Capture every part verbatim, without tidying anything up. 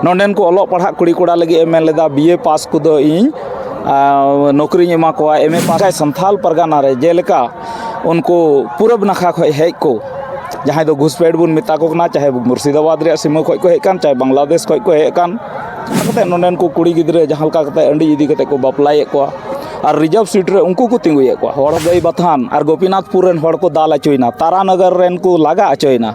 ᱱᱚᱸᱰᱮᱱ ᱠᱚ ᱚᱞᱚᱜ ᱯᱟᱲᱦᱟᱜ ᱠᱩᱲᱤ ᱠᱚᱲᱟ ᱞᱟᱹᱜᱤᱫ ᱮ ᱢᱮᱱ ᱞᱮᱫᱟ, ᱵᱤ ᱮ ᱯᱟᱥ ᱠᱚᱫᱚ ᱤᱧ, ᱟᱨ, ᱱᱚᱠᱨᱤᱧ ᱮᱢᱟ ᱠᱚᱣᱟ, ᱮᱢ ᱮ ᱯᱟᱥ᱾ ᱥᱟᱱᱛᱷᱟᱞ ᱯᱟᱨᱜᱟᱱᱟ ᱨᱮ ᱡᱮᱞᱮᱠᱟ ᱩᱱᱠᱩ ᱯᱩᱨᱩᱵ ᱱᱟᱠᱷᱟ ᱠᱷᱚᱱ ᱦᱮᱡ ᱠᱚ, ᱡᱟᱦᱟᱸᱭ ᱫᱚ ᱜᱷᱩᱥᱯᱮᱴ ᱵᱚᱱ ᱢᱮᱛᱟ ᱠᱚ ᱠᱟᱱᱟ, ᱪᱟᱦᱮ ᱢᱩᱨᱥᱤᱫᱟᱵᱟᱫᱽ ᱨᱮᱭᱟᱜ ᱥᱤᱢᱟᱹ ᱠᱷᱚᱱ ᱠᱚ ᱦᱮᱡ ᱠᱟᱱ, ᱪᱟᱦᱮ ᱵᱟᱝᱞᱟᱫᱮᱥ ᱠᱷᱚᱱ ᱠᱚ ᱦᱮᱡ ᱠᱟᱱ, ᱚᱱᱠᱟ ᱠᱟᱛᱮ ᱱᱚᱸᱰᱮᱱ ᱠᱚ ᱠᱩᱲᱤ ᱜᱤᱫᱽᱨᱟᱹ ᱡᱟᱦᱟᱸ ᱞᱮᱠᱟ ᱠᱟᱛᱮ ᱟᱹᱰᱤ ᱤᱫᱤ ᱠᱟᱛᱮ ᱠᱚ ᱵᱟᱯᱞᱟᱭᱮᱫ ᱠᱚᱣᱟ᱾ ᱟᱨ ᱨᱤᱡᱟᱨᱵᱷ ᱥᱤᱴ ᱨᱮ ᱩᱱᱠᱩ ᱠᱚ ᱛᱤᱸᱜᱩᱭᱮᱫ ᱠᱚᱣᱟ᱾ ᱦᱚᱲ ᱜᱟᱹᱭ ᱵᱟᱛᱷᱟᱱ ᱟᱨ ᱜᱳᱯᱤᱱᱟᱛᱷᱯᱩᱨ ᱨᱮᱱ ᱦᱚᱲ ᱠᱚ ᱫᱟᱞ ᱦᱚᱪᱚᱭᱮᱱᱟ, ᱛᱟᱨᱟᱱᱚᱜᱚᱨ ᱨᱮᱱ ᱠᱚ ᱞᱟᱜᱟ ᱦᱚᱪᱚᱭᱮᱱᱟ᱾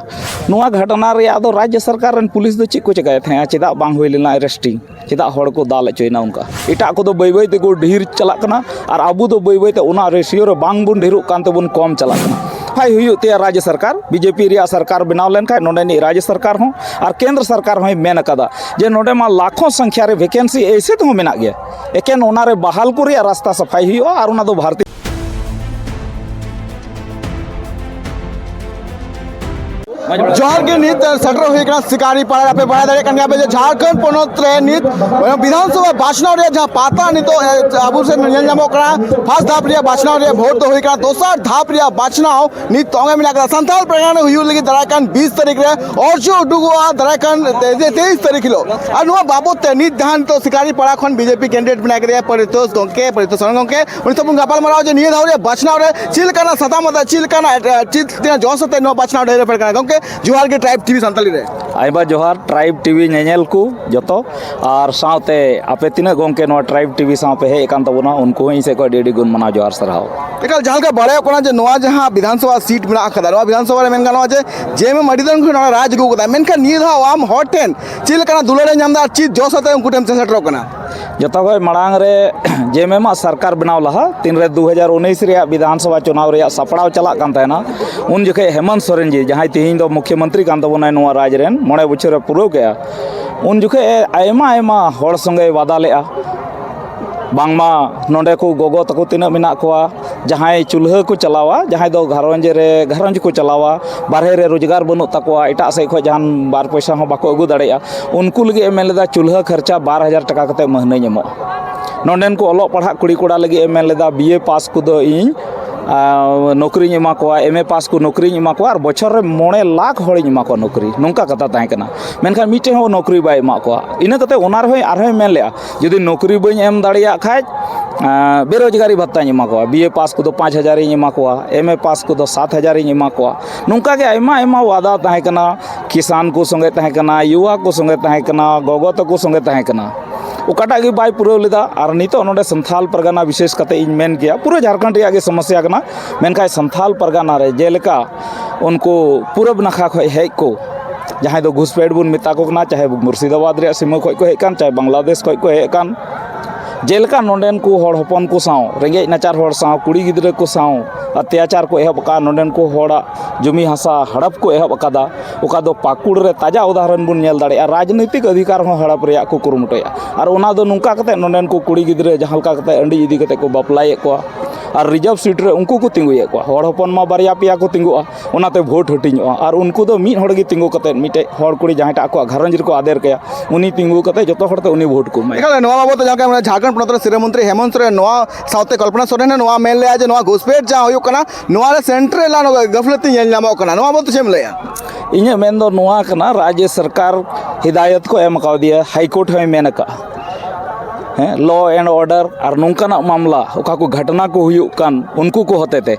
ᱱᱚᱣᱟ ᱜᱷᱚᱴᱚᱱᱟ ᱨᱮᱭᱟᱜ ᱫᱚ ᱨᱟᱡᱽᱭᱚ ᱥᱚᱨᱠᱟᱨ ᱨᱮᱱ ᱯᱩᱞᱤᱥ ᱫᱚ ᱪᱮᱫ ᱠᱚ ᱪᱮᱠᱟᱭᱮᱫ ᱛᱟᱦᱮᱸᱫᱼᱟ? ᱪᱮᱫᱟᱜ ᱵᱟᱝ ᱦᱩᱭ ᱞᱮᱱᱟ ᱟᱨᱮᱥᱴᱤᱝ? ᱪᱮᱫᱟᱜ ᱦᱚᱲ ᱠᱚ ᱫᱟᱞ ᱦᱚᱪᱚᱭᱮᱱᱟ ᱚᱱᱠᱟ? ᱮᱴᱟᱜ ᱠᱚᱫᱚ ᱵᱟᱹᱭ ᱵᱟᱹᱭ ᱛᱮᱠᱚ ᱰᱷᱮᱨ ᱪᱟᱞᱟᱜ ᱠᱟᱱᱟ ᱟᱨ ᱟᱵᱚ ᱫᱚ ᱵᱟᱹᱭ ᱵᱟᱹᱭ ᱛᱮ ᱚᱱᱟ ᱨᱮᱥᱤᱭᱳ ᱨᱮ ᱵᱟᱝ ᱵᱚᱱ ᱰᱷᱮᱨᱚᱜ ᱠᱟᱱ ᱛᱮᱵᱚᱱ ᱠᱚᱢ ᱪᱟᱞᱟᱜ ᱠᱟᱱᱟ᱾ ᱥᱟᱯᱷᱟᱭ ᱦᱩᱭᱩᱜ ᱛᱟᱭᱟ ᱨᱟᱡᱽᱭᱚ ᱥᱚᱨᱠᱟᱨ, ᱵᱤ ᱡᱮ ᱯᱤ ᱨᱮᱭᱟᱜ ᱥᱚᱨᱠᱟᱨ ᱵᱮᱱᱟᱣ ᱞᱮᱱᱠᱷᱟᱱ ᱱᱚᱸᱰᱮᱱᱤᱡ ᱨᱟᱡᱽᱭᱚ ᱥᱚᱨᱠᱟᱨ ᱦᱚᱸ ᱟᱨ ᱠᱮᱱᱫᱨᱚ ᱥᱚᱨᱠᱟᱨ ᱦᱚᱸᱭ ᱢᱮᱱ ᱟᱠᱟᱫᱟ ᱡᱮ ᱱᱚᱸᱰᱮ ᱢᱟ ᱞᱟᱠᱷᱚᱸ ᱥᱚᱝᱠᱷᱭᱟ ᱨᱮ ᱵᱷᱮᱠᱮᱱᱥᱤ ᱮᱭᱥᱮ ᱛᱮᱦᱚᱸ ᱢᱮᱱᱟᱜ ᱜᱮᱭᱟ, ᱮᱠᱮᱱ ᱚᱱᱟ ᱨᱮ ᱵᱟᱦᱟᱞ ᱠᱚ ᱨᱮᱭᱟᱜ ᱨᱟᱥᱛᱟ ᱥᱟᱯᱷᱟᱭ ᱦᱩᱭᱩᱜᱼᱟ ᱟᱨ ᱚᱱᱟ ᱫᱚ ᱵᱷᱟᱨᱚᱛᱤᱭᱚ ᱡᱚᱦᱟᱨ ᱜᱮ, ᱱᱤᱛ ᱥᱮᱴᱮᱨ ᱦᱩᱭ ᱠᱟᱱᱟ ᱥᱤᱠᱟᱨᱤ ᱯᱟᱲᱟ᱾ ᱟᱯᱮ ᱵᱟᱲᱟᱭ ᱫᱟᱲᱮᱭᱟᱜ ᱠᱟᱱ ᱜᱮᱭᱟ ᱯᱮ ᱡᱮ ᱡᱷᱟᱲᱠᱷᱚᱸᱰ ᱯᱚᱱᱚᱛ ᱨᱮ ᱱᱤᱛ ᱵᱤᱫᱷᱟᱱ ᱥᱚᱵᱷᱟ ᱵᱟᱪᱷᱱᱟᱣ ᱨᱮᱭᱟᱜ ᱡᱟᱦᱟᱸ ᱯᱟᱛᱟ ᱱᱤᱛᱚᱜ, ᱮ, ᱟᱵᱚ ᱥᱮᱫ ᱧᱮᱞ ᱧᱟᱢᱚᱜ ᱠᱟᱱᱟ, ᱯᱷᱟᱥᱴ ᱫᱷᱟᱯ ᱨᱮᱭᱟᱜ ᱵᱟᱪᱷᱱᱟᱣ ᱨᱮᱭᱟᱜ ᱵᱷᱳᱴ ᱫᱚ ᱦᱩᱭ ᱠᱟᱱᱟ᱾ ᱫᱚᱥᱟᱨ ᱫᱷᱟᱯ ᱨᱮᱭᱟᱜ ᱵᱟᱪᱷᱱᱟᱣ ᱱᱤᱛ ᱛᱚᱝᱜᱮ ᱢᱮᱱᱟᱜ ᱠᱟᱫᱟ᱾ ᱥᱟᱱᱛᱟᱲ ᱯᱟᱨᱜᱟᱱᱟ ᱨᱮ ᱦᱩᱭᱩᱜ ᱞᱟᱹᱜᱤᱫ ᱫᱟᱨᱟᱭ ᱠᱟᱱ ᱵᱤᱥ ᱛᱟᱹᱨᱤᱠᱷ ᱨᱮ ᱚᱨᱡᱚ ᱩᱰᱩᱠᱚᱜᱼᱟ, ᱫᱟᱨᱟᱭ ᱠᱟᱱ ᱛᱮ-, ᱛᱮᱭᱤᱥ ᱛᱟᱹᱨᱤᱠᱷ ᱦᱤᱞᱳᱜ᱾ ᱟᱨ ᱱᱚᱣᱟ ᱵᱟᱵᱚᱛ ᱛᱮ ᱱᱤᱛ ᱡᱟᱦᱟᱸ ᱱᱤᱛᱚᱜ ᱥᱤᱠᱟᱨᱤ ᱯᱟᱲᱟ ᱠᱷᱚᱱ ᱵᱤ ᱡᱮ ᱯᱤ ᱠᱮᱱᱰᱤᱰᱮᱴ ᱢᱮᱱᱟᱭ ᱠᱟᱫᱮᱭᱟ ᱯᱚᱨᱤᱛᱳᱥ ᱜᱚᱢᱠᱮ, ᱯᱚᱨᱤᱛᱳᱥ ᱥᱚᱨᱮᱱ ᱜᱚᱢᱠᱮ, ᱩᱱᱤ ᱥᱟᱶ ᱵᱚᱱ ᱜᱟᱯᱟᱞ ᱢᱟᱨᱟᱣᱟ ᱡᱮ ᱱᱤᱭᱟᱹ ᱫᱷᱟᱣ ᱨᱮᱭᱟᱜ ᱵᱟᱪᱷᱱᱟᱣ ᱨᱮ ᱪᱮᱫ ᱞᱮᱠᱟᱱᱟᱜ ᱥᱟᱛᱟᱢ ᱟᱛᱮ, ᱪᱮᱫ ᱞᱮᱠᱟᱱᱟᱜ, ᱮ, ᱪᱮᱫ ᱛᱤᱱᱟᱹᱜ ᱡᱚᱥ ᱟᱛᱮ ᱱᱚᱣᱟ ᱵᱟᱪᱷᱱᱟᱣ ᱰᱟᱹᱦᱤ ᱨᱮ ᱯᱷᱮᱰ ᱠᱟᱱᱟ᱾ ᱜᱚᱢᱠᱮ, ᱡᱚᱦᱟᱨ ᱜᱮ ᱴᱨᱟᱭᱤᱵᱽ ᱴᱤ ᱵᱷᱤ ᱥᱟᱱᱛᱟᱲᱤ ᱨᱮ᱾ ᱟᱭᱢᱟ ᱡᱚᱦᱟᱨ ᱴᱨᱟᱭᱤᱵᱽ ᱴᱤ ᱵᱷᱤ ᱧᱮᱧᱮᱞ ᱠᱚ ᱡᱚᱛᱚ, ᱟᱨ ᱥᱟᱶᱛᱮ ᱟᱯᱮ ᱛᱤᱱᱟᱹᱜ ᱜᱚᱢᱠᱮ ᱱᱚᱣᱟ ᱴᱨᱟᱭᱤᱵᱽ ᱴᱤ ᱵᱷᱤ ᱥᱟᱶ ᱯᱮ ᱦᱮᱡ ᱟᱠᱟᱱ ᱛᱟᱵᱚᱱᱟ, ᱩᱱᱠᱩ ᱦᱚᱸ ᱤᱧ ᱥᱮᱫ ᱠᱷᱚᱱ ᱟᱹᱰᱤ ᱟᱹᱰᱤ ᱜᱩᱱ ᱢᱟᱱᱟᱣ ᱡᱚᱦᱟᱨ ᱥᱟᱨᱦᱟᱣ᱾ ᱮᱠᱟᱞ, ᱡᱟᱦᱟᱸ ᱞᱮᱠᱟ ᱵᱟᱲᱟᱭᱚᱜ ᱠᱟᱱᱟ ᱡᱮ ᱱᱚᱣᱟ ᱡᱟᱦᱟᱸ ᱵᱤᱫᱷᱟᱱ ᱥᱚᱵᱷᱟ ᱥᱤᱴ ᱢᱮᱱᱟᱜ ᱟᱠᱟᱫᱟ, ᱱᱚᱣᱟ ᱵᱤᱫᱷᱟᱱ ᱥᱚᱵᱷᱟ ᱨᱮ ᱢᱮᱱ ᱜᱟᱱᱚᱜᱼᱟ ᱡᱮ ᱡᱮ ᱮᱢ ᱮᱢ ᱟᱹᱰᱤ ᱫᱤᱱ ᱠᱷᱚᱱ ᱱᱚᱰᱮ ᱨᱟᱡᱽ ᱟᱹᱜᱩ ᱟᱠᱟᱫᱟ, ᱢᱮᱱᱠᱷᱟᱱ ᱱᱤᱭᱟᱹ ᱫᱷᱟᱣ ᱟᱢ ᱦᱚᱲ ᱴᱷᱮᱱ ᱪᱮᱫ ᱞᱮᱠᱟᱱᱟᱜ ᱫᱩᱞᱟᱹᱲ ᱮ ᱧᱟᱢ ᱮᱫᱟ ᱟᱨ ᱪᱮᱫ ᱡᱚᱥ ᱟᱛᱮ ᱩᱱᱠᱩ ᱴᱷᱮᱱ ᱥᱮᱴᱮᱨᱚᱜ ᱠᱟᱱᱟ? ᱡᱚᱛᱚ ᱠᱷᱚᱱ ᱢᱟᱲᱟᱝ ᱨᱮ ᱡᱮ ᱮᱢ ᱮᱢ ᱟᱜ ᱥᱚᱨᱠᱟᱨ ᱵᱮᱱᱟᱣ ᱞᱟᱦᱟ, ᱛᱤᱱᱨᱮ ᱫᱩ ᱦᱟᱡᱟᱨ ᱩᱱᱤᱥ ᱨᱮᱭᱟᱜ ᱵᱤᱫᱷᱟᱱ ᱥᱚᱵᱷᱟ ᱪᱩᱱᱟᱣ ᱨᱮᱭᱟᱜ ᱥᱟᱯᱲᱟᱣ ᱪᱟᱞᱟᱜ ᱠᱟᱱ ᱛᱟᱦᱮᱱᱟ, ᱩᱱ ᱡᱚᱠᱷᱮᱡ ᱦᱮᱢᱚᱱᱛ ᱥᱚᱨᱮᱱ ᱡᱤ, ᱡᱟᱦᱟᱸᱭ ᱛᱮᱦᱮᱧ ᱫᱚ ᱢᱩᱠᱷᱭᱚ ᱢᱚᱱᱛᱨᱤ ᱠᱟᱱ ᱛᱟᱵᱚᱱᱟᱭ ᱱᱚᱣᱟ ᱨᱟᱡᱽ ᱨᱮᱱ, ᱢᱚᱬᱮ ᱵᱚᱪᱷᱚᱨᱮ ᱯᱩᱨᱟᱹᱣ ᱠᱮᱜᱼᱟ, ᱩᱱ ᱡᱚᱠᱷᱮᱡ ᱟᱭᱢᱟ ᱟᱭᱢᱟ ᱦᱚᱲ ᱥᱚᱸᱜᱮᱭ ᱣᱟᱫᱟ ᱞᱮᱜᱼᱟ᱾ ᱵᱟᱝᱢᱟ ᱱᱚᱰᱮ ᱠᱚ ᱜᱚᱜᱚ ᱛᱟᱠᱚ ᱛᱤᱱᱟᱹᱜ ᱢᱮᱱᱟᱜ ᱠᱚᱣᱟ, ᱡᱟᱦᱟᱸᱭ ᱪᱩᱞᱦᱟᱹ ᱠᱚ ᱪᱟᱞᱟᱣᱟ, ᱡᱟᱦᱟᱸᱭ ᱫᱚ ᱜᱷᱟᱨᱚᱸᱡᱽ ᱨᱮ, ᱜᱷᱟᱨᱚᱸᱡᱽ ᱠᱚ ᱪᱟᱞᱟᱣᱟ, ᱵᱟᱨᱦᱮ ᱨᱮ ᱨᱳᱡᱽᱜᱟᱨ ᱵᱟᱹᱱᱩᱜ ᱛᱟᱠᱚᱣᱟ, ᱮᱴᱟᱜ ᱥᱮᱫ ᱠᱷᱚᱱ ᱡᱟᱦᱟᱱ ᱵᱟᱨ ᱯᱚᱭᱥᱟ ᱦᱚᱸ ᱵᱟᱠᱚ ᱟᱹᱜᱩ ᱫᱟᱲᱮᱭᱟᱜᱼᱟ, ᱩᱱᱠᱩ ᱞᱟᱹᱜᱤᱫ ᱮ ᱢᱮᱱ ᱞᱮᱫᱟ ᱪᱩᱞᱦᱟᱹ ᱠᱷᱚᱨᱪᱟ ᱵᱟᱨ ᱦᱟᱡᱟᱨ ᱴᱟᱠᱟ ᱠᱟᱛᱮ ᱢᱟᱹᱦᱱᱟᱹᱧ ᱮᱢᱚᱜᱼᱟ᱾ ᱱᱚᱰᱮᱱ ᱠᱚ ᱚᱞᱚᱜ ᱯᱟᱲᱦᱟᱜ ᱠᱩᱲᱤ ᱠᱚᱲᱟ ᱞᱟᱹᱜᱤᱫ ᱮ ᱢᱮᱱ ᱞᱮᱫᱟ ᱵᱤ ᱮ ᱯᱟᱥ ᱠᱚᱫᱚ ᱤᱧ ᱟᱨ ᱱᱚᱠᱨᱤᱧ ᱮᱢᱟ ᱠᱚᱣᱟ, ᱮᱢ ᱮ ᱯᱟᱥ ᱠᱚ ᱱᱚᱠᱨᱤᱧ ᱮᱢᱟ ᱠᱚᱣᱟ, ᱟᱨ ᱵᱚᱪᱷᱚᱨ ᱨᱮ ᱢᱚᱬᱮ ᱞᱟᱠᱷ ᱦᱚᱲᱤᱧ ᱮᱢᱟ ᱠᱚᱣᱟ ᱱᱚᱠᱨᱤ, ᱱᱚᱝᱠᱟ ᱠᱟᱛᱷᱟ ᱛᱟᱦᱮᱸ ᱠᱟᱱᱟ᱾ ᱢᱮᱱᱠᱷᱟᱱ ᱢᱤᱫᱴᱮᱱ ᱦᱚᱸ ᱱᱚᱠᱨᱤ ᱵᱟᱭ ᱮᱢᱟᱜ ᱠᱚᱣᱟ᱾ ᱤᱱᱟᱹ ᱠᱟᱛᱮ ᱚᱱᱟ ᱨᱮᱦᱚᱸᱭ ᱟᱨᱦᱚᱸᱭ ᱢᱮᱱ ᱞᱮᱜᱼᱟ, ᱡᱩᱫᱤ ᱱᱚᱠᱨᱤ ᱵᱟᱹᱧ ᱮᱢ ᱫᱟᱲᱮᱭᱟᱜ ᱠᱷᱟᱡ, ᱟᱸ, ᱵᱮᱨᱳᱡᱽᱜᱟᱨᱤ ᱵᱷᱟᱛᱟᱧ ᱮᱢᱟ ᱠᱚᱣᱟ, ᱵᱤ ᱮ ᱯᱟᱥ ᱠᱚᱫᱚ ᱯᱟᱸᱪ ᱦᱟᱡᱟᱨᱤᱧ ᱮᱢᱟ ᱠᱚᱣᱟ, ᱮᱢ ᱮ ᱯᱟᱥ ᱠᱚᱫᱚ ᱥᱟᱛ ᱦᱟᱡᱟᱨᱤᱧ ᱮᱢᱟ ᱠᱚᱣᱟ᱾ ᱱᱚᱝᱠᱟ ᱜᱮ ᱟᱭᱢᱟ ᱟᱭᱢᱟ ᱣᱟᱫᱟ ᱛᱟᱦᱮᱸ ᱠᱟᱱᱟ, ᱠᱤᱥᱟᱱ ᱠᱚ ᱥᱚᱸᱜᱮ ᱛᱟᱦᱮᱸ ᱠᱟᱱᱟ, ᱭᱩᱣᱟ ᱠᱚ ᱥᱚᱸᱜᱮ ᱛᱟᱦᱮᱸ ᱠᱟᱱᱟ, ᱜᱚᱜᱚ ᱛᱟᱠᱚ ᱥᱚᱸᱜᱮ ᱛᱟᱦᱮᱸ ᱠᱟᱱᱟ, ᱚᱠᱟᱴᱟᱜ ᱜᱮ ᱵᱟᱭ ᱯᱩᱨᱟᱹᱣ ᱞᱮᱫᱟ᱾ ᱟᱨ ᱱᱤᱛᱚᱜ ᱱᱚᱰᱮ ᱥᱟᱱᱛᱷᱟᱞ ᱯᱟᱨᱜᱟᱱᱟ ᱵᱤᱥᱮᱥ ᱠᱟᱛᱮ ᱤᱧ ᱢᱮᱱ ᱠᱮᱭᱟ, ᱯᱩᱨᱟᱹ ᱡᱷᱟᱲᱠᱷᱚᱸᱰ ᱨᱮᱭᱟᱜ ᱜᱮ ᱥᱚᱢᱚᱥᱭᱟ ᱠᱟᱱᱟ᱾ ᱢᱮᱱᱠᱷᱟᱱ ᱥᱟᱱᱛᱷᱟᱞ ᱯᱟᱨᱜᱟᱱᱟ ᱨᱮ ᱡᱮᱞᱮᱠᱟ ᱩᱱᱠᱩ ᱯᱩᱨᱩᱵ ᱱᱟᱠᱷᱟ ᱠᱷᱚᱱ ᱦᱮᱡ ᱠᱚ, ᱡᱟᱦᱟᱸᱭ ᱫᱚ ᱜᱷᱩᱥᱯᱮᱴ ᱵᱚᱱ ᱢᱮᱛᱟ ᱠᱚ ᱠᱟᱱᱟ, ᱪᱟᱦᱮ ᱢᱩᱨᱥᱤᱫᱟᱵᱟᱫᱽ ᱨᱮᱭᱟᱜ ᱥᱤᱢᱟᱹ ᱠᱷᱚᱱ ᱠᱚ ᱦᱮᱡ ᱠᱟᱱ, ᱪᱟᱦᱮ ᱵᱟᱝᱞᱟᱫᱮᱥ ᱠᱷᱚᱱ ᱠᱚ ᱦᱮᱡ ᱠᱟᱱ, ᱡᱮᱞᱮᱠᱟ ᱱᱚᱰᱮᱱ ᱠᱚ ᱦᱚᱲ ᱦᱚᱯᱚᱱ ᱠᱚ ᱥᱟᱶ, ᱨᱮᱸᱜᱮᱡ ᱱᱟᱪᱟᱨ ᱦᱚᱲ ᱥᱟᱶ, ᱠᱩᱲᱤ ᱜᱤᱫᱽᱨᱟᱹ ᱠᱚ ᱥᱟᱶ ᱚᱛᱛᱟᱪᱟᱨ ᱠᱚ ᱮᱦᱚᱵ ᱟᱠᱟᱫᱼᱟ, ᱱᱚᱰᱮᱱ ᱠᱚ ᱦᱚᱲᱟᱜ ᱡᱚᱢᱤ ᱦᱟᱥᱟ ᱦᱟᱲᱟᱯ ᱠᱚ ᱮᱦᱚᱵ ᱟᱠᱟᱫᱟ, ᱚᱠᱟ ᱫᱚ ᱯᱟᱹᱠᱩᱲ ᱨᱮ ᱛᱟᱡᱟ ᱩᱫᱟᱦᱚᱨᱚᱱ ᱵᱚᱱ ᱧᱮᱞ ᱫᱟᱲᱮᱭᱟᱜᱼᱟ᱾ ᱨᱟᱡᱽᱱᱳᱭᱛᱤᱠ ᱚᱫᱷᱤᱠᱟᱨ ᱦᱚᱸ ᱦᱟᱲᱟᱯ ᱨᱮᱭᱟᱜ ᱠᱚ ᱠᱩᱨᱩᱢᱩᱴᱩᱭᱟ᱾ ᱟᱨ ᱚᱱᱟ ᱫᱚ ᱱᱚᱝᱠᱟ ᱠᱟᱛᱮ ᱱᱚᱰᱮᱱ ᱠᱚ ᱠᱩᱲᱤ ᱜᱤᱫᱽᱨᱟᱹ ᱡᱟᱦᱟᱸ ᱞᱮᱠᱟ ᱠᱟᱛᱮ ᱟᱺᱰᱤ ᱤᱫᱤ ᱠᱟᱛᱮ ᱠᱚ ᱵᱟᱯᱞᱟᱭᱮᱫ ᱠᱚᱣᱟ, ᱟᱨ ᱨᱤᱡᱟᱨᱵᱷ ᱥᱤᱴ ᱨᱮ ᱩᱱᱠᱩ ᱠᱚ ᱛᱤᱸᱜᱩᱭᱮᱫ ᱠᱚᱣᱟ᱾ ᱦᱚᱲ ᱦᱚᱯᱚᱱ ᱢᱟ ᱵᱟᱨᱭᱟ ᱯᱮᱭᱟ ᱠᱚ ᱛᱤᱸᱜᱩᱜᱼᱟ, ᱚᱱᱟᱛᱮ ᱵᱷᱳᱴ ᱦᱟᱹᱴᱤᱧᱚᱜᱼᱟ᱾ ᱟᱨ ᱩᱱᱠᱩ ᱫᱚ ᱢᱤᱫ ᱦᱚᱲ ᱜᱮ ᱛᱤᱸᱜᱩ ᱠᱟᱛᱮ, ᱢᱤᱫᱴᱮᱡ ᱦᱚᱲ ᱠᱩᱲᱤ ᱡᱟᱦᱟᱸᱭᱴᱟᱜ ᱟᱠᱚᱣᱟᱜ ᱜᱷᱟᱨᱚᱸᱡᱽ ᱨᱮᱠᱚ ᱟᱫᱮᱨ ᱠᱟᱭᱟ, ᱩᱱᱤ ᱛᱤᱸᱜᱩ ᱠᱟᱛᱮ ᱡᱚᱛᱚ ᱦᱚᱲ ᱛᱮ ᱩᱱᱤ ᱵᱷᱳᱴ ᱠᱚ ᱮᱢᱟᱭᱟ᱾ ᱮᱠᱟᱞ, ᱱᱚᱣᱟ ᱵᱟᱵᱚᱫ ᱛᱮ ᱡᱟᱦᱟᱸ ᱞᱮᱠᱟ ᱡᱷᱟᱲᱠᱷᱚᱸᱰ ᱯᱚᱱᱚᱛ ᱨᱮ ᱥᱤᱨᱟᱹ ᱢᱚᱱᱛᱨᱤ ᱦᱮᱢᱚᱱᱛ ᱥᱚᱨᱮᱱ, ᱱᱚᱣᱟ ᱥᱟᱶᱛᱮ ᱠᱚᱞᱯᱚᱱᱟ ᱥᱚᱨᱮᱱ ᱦᱚᱸ ᱱᱚᱣᱟ ᱢᱮᱱ ᱞᱮᱜᱼᱟ ᱡᱮ ᱱᱚᱣᱟ ᱜᱷᱩᱥᱯᱮᱴ ᱡᱟᱦᱟᱸ ᱦᱩᱭᱩᱜ ᱠᱟᱱᱟ, ᱱᱚᱣᱟ ᱨᱮ ᱥᱮᱱᱴᱨᱟᱞ ᱜᱟᱯᱷᱞᱟᱹᱛᱤ ᱧᱮᱞ ᱧᱟᱢᱚᱜ ᱠᱟᱱᱟ᱾ ᱱᱚᱣᱟ ᱵᱟᱵᱚᱫ ᱛᱮ ᱪᱮᱫ ᱮᱢ ᱞᱟᱹᱭᱟ? ᱤᱧᱟᱹᱜ ᱢᱮᱱ ᱫᱚ ᱱᱚᱣᱟ ᱠᱟᱱᱟ, ᱨᱟᱡᱽᱭᱚ ᱥᱚᱨᱠᱟᱨ ᱦᱤᱫᱟᱭᱚᱛ ᱠᱚ ᱮᱢ ᱠᱟᱣᱫᱮᱭᱟ, ᱦᱟᱭ ᱠᱳᱨᱴ ᱦᱚᱸᱭ ᱢᱮᱱ ᱟᱠᱟᱫᱼᱟ᱾ ᱦᱮᱸ, ᱞᱚ ᱮᱱᱰ ᱚᱨᱰᱟᱨ ᱟᱨ ᱱᱚᱝᱠᱟᱱᱟᱜ ᱢᱟᱢᱞᱟ, ᱚᱠᱟ ᱠᱚ ᱜᱷᱚᱴᱚᱱᱟ ᱠᱚ ᱦᱩᱭᱩᱜ ᱠᱟᱱ, ᱩᱱᱠᱩ ᱠᱚ ᱦᱚᱛᱮ ᱛᱮ,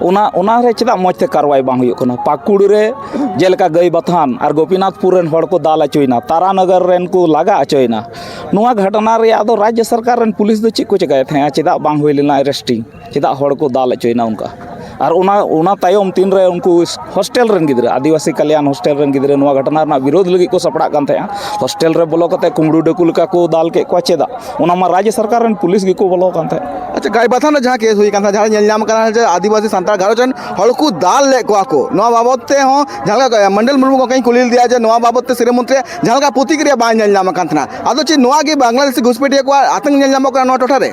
ᱚᱱᱟ, ᱚᱱᱟ ᱨᱮ ᱪᱮᱫᱟᱜ ᱢᱚᱡᱽ ᱛᱮ ᱠᱟᱨᱣᱟᱭ ᱵᱟᱝ ᱦᱩᱭᱩᱜ ᱠᱟᱱᱟ? ᱯᱟᱹᱠᱩᱲ ᱨᱮ ᱡᱮᱞᱮᱠᱟ ᱜᱟᱹᱭ ᱵᱟᱛᱷᱟᱱ ᱟᱨ ᱜᱳᱯᱤᱱᱟᱛᱷᱯᱩᱨ ᱨᱮᱱ ᱦᱚᱲ ᱠᱚ ᱫᱟᱞ ᱦᱚᱪᱚᱭᱮᱱᱟ, ᱛᱟᱨᱟᱱᱚᱜᱚᱨ ᱨᱮᱱ ᱠᱚ ᱞᱟᱜᱟ ᱦᱚᱪᱚᱭᱮᱱᱟ, ᱱᱚᱣᱟ ᱜᱷᱚᱴᱚᱱᱟ ᱨᱮᱭᱟᱜ ᱫᱚ ᱨᱟᱡᱽᱭᱚ ᱥᱚᱨᱠᱟᱨ ᱨᱮᱱ ᱯᱩᱞᱤᱥ ᱫᱚ ᱪᱮᱫ ᱠᱚ ᱪᱮᱠᱟᱭᱮᱫ ᱛᱟᱦᱮᱸᱜᱼᱟ? ᱪᱮᱫᱟᱜ ᱵᱟᱝ ᱦᱩᱭ ᱞᱮᱱᱟ ᱟᱨᱮᱥᱴᱤᱝ? ᱪᱮᱫᱟᱜ ᱦᱚᱲ ᱠᱚ ᱫᱟᱞ ᱦᱚᱪᱚᱭᱮᱱᱟ ᱚᱱᱠᱟ? ᱟᱨ ᱚᱱᱟ, ᱚᱱᱟ ᱛᱟᱭᱚᱢ ᱛᱤᱱᱨᱮ ᱩᱱᱠᱩ ᱦᱳᱥᱴᱮᱞ ᱨᱮᱱ ᱜᱤᱫᱽᱨᱟᱹ, ᱟᱹᱫᱤᱵᱟᱹᱥᱤ ᱠᱟᱞᱭᱟᱱ ᱦᱳᱥᱴᱮᱞ ᱨᱮᱱ ᱜᱤᱫᱽᱨᱟᱹ ᱱᱚᱣᱟ ᱜᱷᱚᱴᱚᱱᱟ ᱨᱮᱱᱟᱜ ᱵᱤᱨᱳᱫᱷ ᱞᱟᱹᱜᱤᱫ ᱠᱚ ᱥᱟᱯᱲᱟᱜ ᱠᱟᱱ ᱛᱟᱦᱮᱸᱜᱼᱟ, ᱦᱳᱥᱴᱮᱞ ᱨᱮ ᱵᱚᱞᱚ ᱠᱟᱛᱮ ᱠᱩᱢᱵᱽᱲᱩ ᱰᱟᱹᱠᱩ ᱞᱮᱠᱟ ᱠᱚ ᱫᱟᱞ ᱠᱮᱫ ᱠᱚᱣᱟ᱾ ᱪᱮᱫᱟᱜ? ᱚᱱᱟ ᱢᱟ ᱨᱟᱡᱽ ᱥᱚᱨᱠᱟᱨ ᱨᱮᱱ ᱯᱩᱞᱤᱥ ᱜᱮᱠᱚ ᱵᱚᱞᱚ ᱠᱟᱱ ᱛᱟᱦᱮᱸᱫ᱾ ᱟᱪᱪᱷᱟ, ᱜᱟᱭᱵᱟᱛᱷᱟᱱ ᱨᱮ ᱡᱟᱦᱟᱸ ᱠᱮᱥ ᱦᱩᱭ ᱠᱟᱱ ᱛᱟᱦᱮᱸᱫ, ᱡᱟᱦᱟᱸ ᱧᱮᱞ ᱧᱟᱢ ᱠᱟᱱᱟ ᱡᱮ ᱟᱹᱫᱤᱵᱟᱹᱥᱤ ᱥᱟᱱᱛᱟᱲ ᱜᱷᱟᱨᱚᱸᱡᱽ ᱨᱮᱱ ᱦᱚᱲ ᱠᱚ ᱫᱟᱞ ᱞᱮᱫ ᱠᱚᱣᱟ ᱠᱚ, ᱱᱚᱣᱟ ᱵᱟᱵᱚᱫ ᱛᱮᱦᱚᱸ ᱡᱟᱦᱟᱸ ᱞᱮᱠᱟ ᱢᱚᱱᱰᱚᱞ ᱢᱩᱨᱢᱩ ᱜᱚᱢᱠᱮᱧ ᱠᱩᱞᱤ ᱞᱮᱫᱮᱭᱟ ᱡᱮ ᱱᱚᱣᱟ ᱵᱟᱵᱚᱫ ᱛᱮ ᱥᱤᱨᱟᱹ ᱢᱚᱱᱛᱨᱤᱭᱟᱜ ᱡᱟᱦᱟᱸ ᱞᱮᱠᱟ ᱯᱨᱚᱛᱤᱠᱨᱤᱭᱟ ᱵᱟᱝ ᱧᱮᱞ ᱧᱟᱢ ᱟᱠᱟᱱ ᱛᱟᱦᱮᱱᱟ᱾ ᱟᱫᱚ ᱪᱮᱫ ᱱᱚᱣᱟ ᱜᱮ ᱵᱟᱝᱞᱟᱫᱮᱥᱤ ᱜᱷᱩᱥᱯᱮᱴᱤᱭᱟᱹ ᱠᱚᱣᱟᱜ ᱟᱛᱟᱝ ᱧᱮᱞ ᱧᱟᱢᱚᱜ ᱠᱟᱱᱟ ᱱᱚᱣᱟ ᱴᱚᱴᱷᱟ ᱨᱮ?